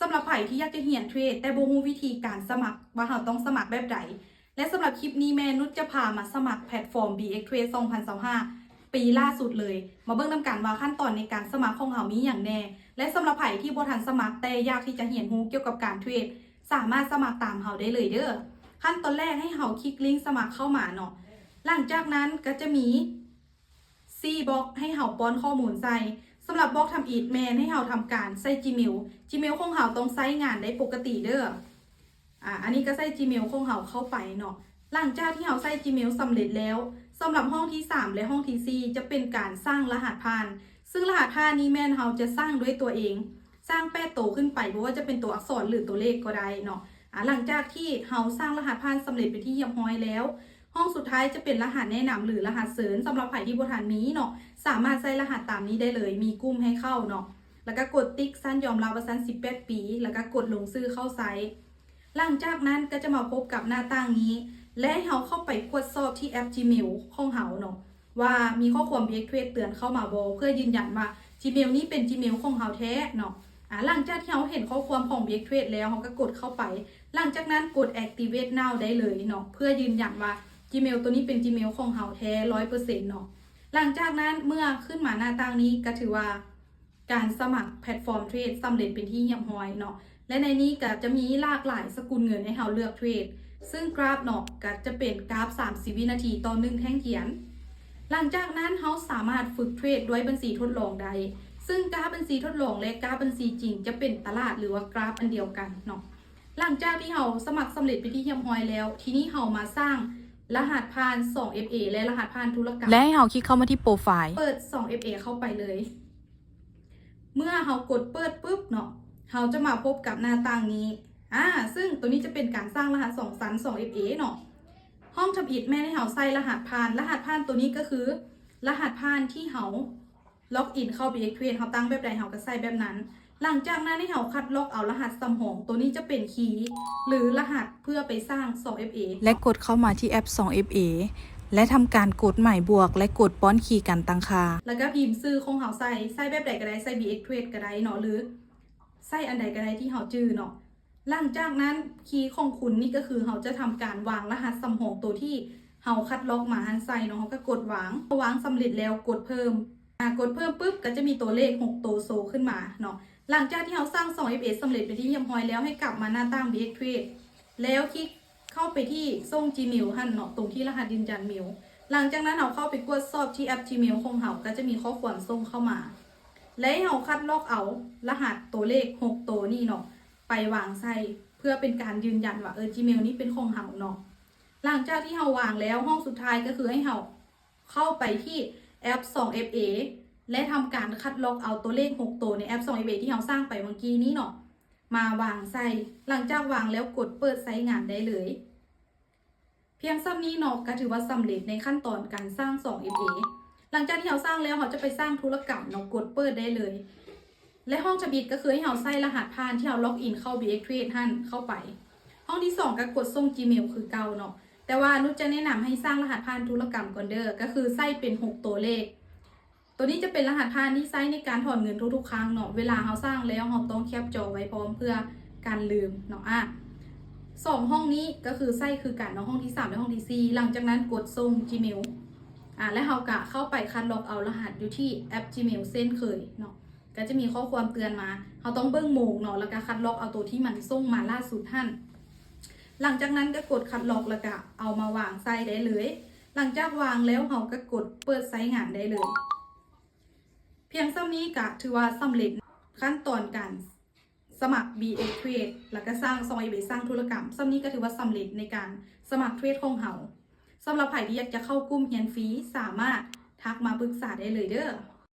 ສຳລັບໃຜທີ່ຢາກຈະຮຽນເທຣດ ແຕ່ບໍ່ຮູ້ວິທີການສະໝັກວ່າເຮົາຕ້ອງສະໝັກແບບໃດ ແລະ ສຳລັບຄລິບນີ້ແມ່ນຸດຈະພາມາສະໝັກແພລດຟອມ BX Trade ສອງພັນຊາວຫ້າ ປີລ່າສຸດເລີຍ. ມາເບິ່ງນຳກັນວ່າຂັ້ນຕອນໃນການສະໝັກຂອງເຮົາມີຫຍັງແດ່ ແລະ ສຳລັບໃຜທີ່ບໍ່ທັນສະໝັກ ແຕ່ຢາກທີ່ຈະຮຽນຮູ້ກ່ຽວກັບການເທຣດ ສາມາດສະໝັກຕາມເຮົາໄດ້ເລີຍເດີ້. ຂັ້ນຕອນແລກໃຫ້ເຮົາຄລິກລິ້ງສະໝັກເຂົ້າມາເນາະ. ຫຼັງຈາກນັ້ນກໍຈະມີ ສີ່ບລັອກໃຫ້ເຮົາປ້ອນຂໍ້ມູນໃສ່. ສຳລັບບລັອກທຳອິດແມ່ນໃຫ້ເຮົາທຳການໃສ່ Gmail. Gmail ຂອງເຮົາຕ້ອງໃຊ້ງານໄດ້ປົກກະຕິເດີ້. ອາ ອັນນີ້ກໍໃສ່ Gmail ຂອງເຮົາເຂົ້າໄປເນາະ. ຫຼັງຈາກທີ່ເຮົາໃສ່ Gmail ສຳເລັດແລ້ວ, ສຳລັບຫ້ອງທີສາມ ແລະ ຫ້ອງທີສີ່ ຈະເປັນການສ້າງລະຫັດຜ່ານ, ຊຶ່ງລະຫັດຜ່ານນີ້ແມ່ນເຮົາຈະສ້າງດ້ວຍຕົວເອງ, ສ້າງແປດໂຕຂຶ້ນໄປ, ບໍ່ວ່າຈະເປັນຕົວອັກສອນ ຫຼື ຕົວເລກກໍໄດ້ເນາະ. ອາ ຫຼັງຈາກທີ່ເຮົາສ້າງລະຫັດຜ່ານສຳເລັດເປັນທີ່ຮຽບຮ້ອຍແລ້ວ, ຫ້ອງສຸດທ້າຍຈະເປັນລະຫັດແນະນຳ ຫຼື ລະຫັດເຊີນ. ສຳລັບໃຜທີ່ບໍ່ທັນມີເນາະ, ສາມາດໃສ່ລະຫັດຕາມນີ້ໄດ້ເລີຍ, ມີກຸ່ມໃຫ້ເຂົ້າເນາະ, ແລ້ວກໍກົດຕິກສັນຍອມຮັບວ່າສັນສິບແປດປີ ແລ້ວກໍກົດລົງຊື່ເຂົ້າໃຊ້. ຫຼັງຈາກນັ້ນກໍຈະມາພົບກັບໜ້າຕ່າງນີ້ ແລະ ໃຫ້ເຮົາເຂົ້າໄປກວດສອບທີ່ແອັບ Gmail ຂອງເຮົາເນາະ ວ່າມີຂໍ້ຄວາມ BX Trade ເຕືອນເຂົ້າມາບໍ່ ເພື່ອຢືນຢັນວ່າ Gmail ນີ້ເປັນ Gmail ຂອງເຮົາແທ້ເນາະ. ອາ ຫຼັງຈາກທີ່ເຮົາເຫັນຂໍ້ຄວາມຂອງ BX Trade ແລ້ວ ເຮົາກໍກົດເຂົ້າໄປ. ຫຼັງຈາກນັ້ນກົດ Activate Now ໄດ້ເລີຍເນາະ ເພື່ອຢືນຢັນວ່າ Gmail ໂຕນີ້ເປັນ Gmail ຂອງເຮົາແທ້ຮ້ອຍເປີເຊັນເນາະ. ຫຼັງຈາກນັ້ນເມື່ອຂຶ້ນມາໜ້າຕ່າງນີ້ ກໍຖືວ່າການສະໝັກແພລດຟອມເທຣດສຳເລັດເປັນທີ່ຮຽບຮ້ອຍເນາະ ແລະ ໃນນີ້ກໍຈະມີຫຼາກຫຼາຍສະກຸນເງິນໃຫ້ເຮົາເລືອກເທຣດ, ຊຶ່ງກຣາຟເນາະ ກໍຈະເປັນກຣາຟສາມສິບວິນາທີຕໍ່ໜຶ່ງແທ່ງທຽນ. ຫຼັງຈາກນັ້ນເຮົາສາມາດຝຶກເທຣດດ້ວຍບັນຊີທົດລອງໄດ້, ຊຶ່ງກຣາຟບັນຊີທົດລອງ ແລະ ກຣາຟບັນຊີຈິງຈະເປັນຕະຫຼາດ ຫຼືວ່າກຣາຟອັນດຽວກັນເນາະ. ຫຼັງຈາກທີ່ເຮົາສະໝັກສຳເລັດເປັນທີ່ຮຽບຮ້ອຍແລ້ວ, ທີນີ້ເຮົາມາສ້າງລະຫັດຜ່ານ ສອງເອັຟເອ ແລະ ລະຫັດຜ່ານທຸລະກຳ ແລະ ໃຫ້ເຮົາຄລິກເຂົ້າມາທີ່ໂປຣໄຟລ໌ ເປີດ ສອງເອັຟເອ ເຂົ້າໄປເລີຍ. ເມື່ອເຮົາກົດເປີດປຶບເນາະ, ເຮົາຈະມາພົບກັບໜ້າຕ່າງນີ້. ອາ ຊຶ່ງໂຕນີ້ຈະເປັນການສ້າງລະຫັດສອງຊັ້ນ ສອງເອັຟເອ ເນາະ. ຫ້ອງທຳອິດແມ່ນໃຫ້ເຮົາໃສ່ລະຫັດຜ່ານ. ລະຫັດຜ່ານໂຕນີ້ກໍຄືລະຫັດຜ່ານທີ່ເຮົາລັອກອິນເຂົ້າ BX Trade ເຮົາຕັ້ງແບບໃດເຮົາກໍໃສ່ແບບນັ້ນ. ຫຼັງຈາກນັ້ນໃຫ້ເຮົາຄັດລອກເອົາລະຫັດສຳຮອງ, ໂຕນີ້ຈະເປັນຄີ ຫຼື ລະຫັດເພື່ອໄປສ້າງ ສອງເອັຟເອ ແລະ ກົດເຂົ້າມາທີ່ແອັບ ສອງເອັຟເອ ແລະ ທຳການກົດໝາຍບວກ ແລະ ກົດປ້ອນຄີການຕັ້ງຄ່າ ແລ້ວກໍພິມຊື່ຂອງເຮົາໃສ່, ໃສ່ແບບໃດກໍໄດ້, ໃສ່ BX Trade ກໍໄດ້ເນາະ ຫຼື ໃສ່ອັນໃດກໍໄດ້ທີ່ເຮົາຈື່ເນາະ. ຫຼັງຈາກນັ້ນຄີຂອງຄຸນນີ້ກໍຄືເຮົາຈະທຳການວາງລະຫັດສຳຮອງໂຕທີ່ເຮົາຄັດລອກມາຫັ້ນໃສ່ເນາະ, ເຮົາກໍກົດວາງ. ວາງສຳເລັດແລ້ວກົດເພີ່ມ. ອາ ກົດເພີ່ມປຶບ ກໍຈະມີຕົວເລກຫົກໂຕໂຊຂຶ້ນມາເນາະ. ຫຼັງຈາກທີ່ເຮົາສ້າງ ສອງເອັຟເອ ສຳເລັດເປັນທີ່ຮຽບຮ້ອຍແລ້ວ, ໃຫ້ກັບມາໜ້າຕ່າງ BX Trade ແລ້ວຄລິກເຂົ້າໄປທີ່ສົ່ງ Gmail ຫັ້ນເນາະ, ຕົງທີ່ລະຫັດຢືນຢັນເມວ. ຫຼັງຈາກນັ້ນເຮົາເຂົ້າໄປກວດສອບທີ່ແອັບ Gmail ຂອງເຮົາ, ກໍຈະມີຂໍ້ຄວາມສົ່ງເຂົ້າມາ ແລະ ໃຫ້ເຮົາຄັດລອກເອົາລະຫັດຕົວເລກຫົກໂຕນີ້ເນາະ ໄປວາງໃສ່ ເພື່ອເປັນການຢືນຢັນວ່າ ເອີ Gmail ນີ້ເປັນຂອງເຮົາເນາະ. ຫຼັງຈາກທີ່ເຮົາວາງແລ້ວ, ຫ້ອງສຸດທ້າຍກໍຄືໃຫ້ເຮົາ ເຂົ້າໄປທີ່ແອັບ ສອງເອັຟເອ ແລະ ທຳການຄັດລອກເອົາຕົວເລກຫົກໂຕໃນແອັບ ສອງເອັຟເອ ທີ່ເຮົາສ້າງໄປເມື່ອກີ້ນີ້ເນາະ ມາວາງໃສ່. ຫຼັງຈາກວາງແລ້ວກົດເປີດໃຊ້ງານໄດ້ເລີຍ. ພຽງສ່ຳນີ້ເນາະ ກໍຖືວ່າສຳເລັດໃນຂັ້ນຕອນການສ້າງ ສອງເອັຟເອ. ຫຼັງຈາກທີ່ເຮົາສ້າງແລ້ວ ເຮົາຈະໄປສ້າງທຸລະກຳເນາະ, ກົດເປີດໄດ້ເລີຍ. ແລະ ຫ້ອງທຳອິດກໍຄືໃຫ້ເຮົາໃສ່ລະຫັດຜ່ານທີ່ເຮົາລັອກອິນເຂົ້າ BX Trade ຫັ້ນເຂົ້າໄປ. ຫ້ອງທີສອງກໍກົດສົ່ງ Gmail ຄືເກົ່າເນາະ. ແຕ່ວ່ານຸດຈະແນະນຳໃຫ້ສ້າງລະຫັດຜ່ານທຸລະກຳກ່ອນເດີ້, ກໍຄືໃຊ້ເປັນຫົກໂຕເລກ. ໂຕນີ້ຈະເປັນລະຫັດຜ່ານທີ່ໃຊ້ໃນການຖອນເງິນທຸກໆຄັ້ງເນາະ. ເວລາເຮົາສ້າງແລ້ວ ເຮົາຕ້ອງແຄປຈໍໄວ້ພ້ອມເພື່ອກັນລືມເນາະ. ອາ ສອງຫ້ອງນີ້ກໍຄືໃຊ້ຄືກັນເນາະ, ຫ້ອງທີສາມ ແລະ ຫ້ອງທີສີ່. ຫຼັງຈາກນັ້ນກົດສົ່ງ Gmail ອາ ແລະ ເຮົາກະເຂົ້າໄປຄັດລອກເອົາລະຫັດຢູ່ທີ່ແອັບ Gmail ເຊັ່ນເຄີຍເນາະ. ກໍຈະມີຂໍ້ຄວາມເຕືອນມາ, ເຮົາຕ້ອງເບິ່ງໂມງເນາະ, ແລ້ວກໍຄັດລອກເອົາໂຕທີ່ມັນສົ່ງມາລ່າສຸດຫັ້ນ. ຫຼັງຈາກນັ້ນກໍກົດຄັດລອກ ແລ້ວກໍເອົາມາວາງໃສ່ໄດ້ເລີຍ. ຫຼັງຈາກວາງແລ້ວ ເຮົາກໍກົດເປີດໃຊ້ງານໄດ້ເລີຍ. ພຽງສ່ຳນີ້ກໍຖືວ່າສຳເລັດຂັ້ນຕອນການສະໝັກ BX Trade ແລ້ວກໍສ້າງ ສອງເອັຟເອ ສ້າງທຸລະກຳ. ສ່ຳນີ້ກໍຖືວ່າສຳເລັດໃນການສະໝັກເທຣດຂອງເຮົາ. ສຳລັບໃຜທີ່ຢາກຈະເຂົ້າກຸ່ມຮຽນຟຣີ ສາມາດທັກມາປຶກສາໄດ້ເລີຍເດີ້.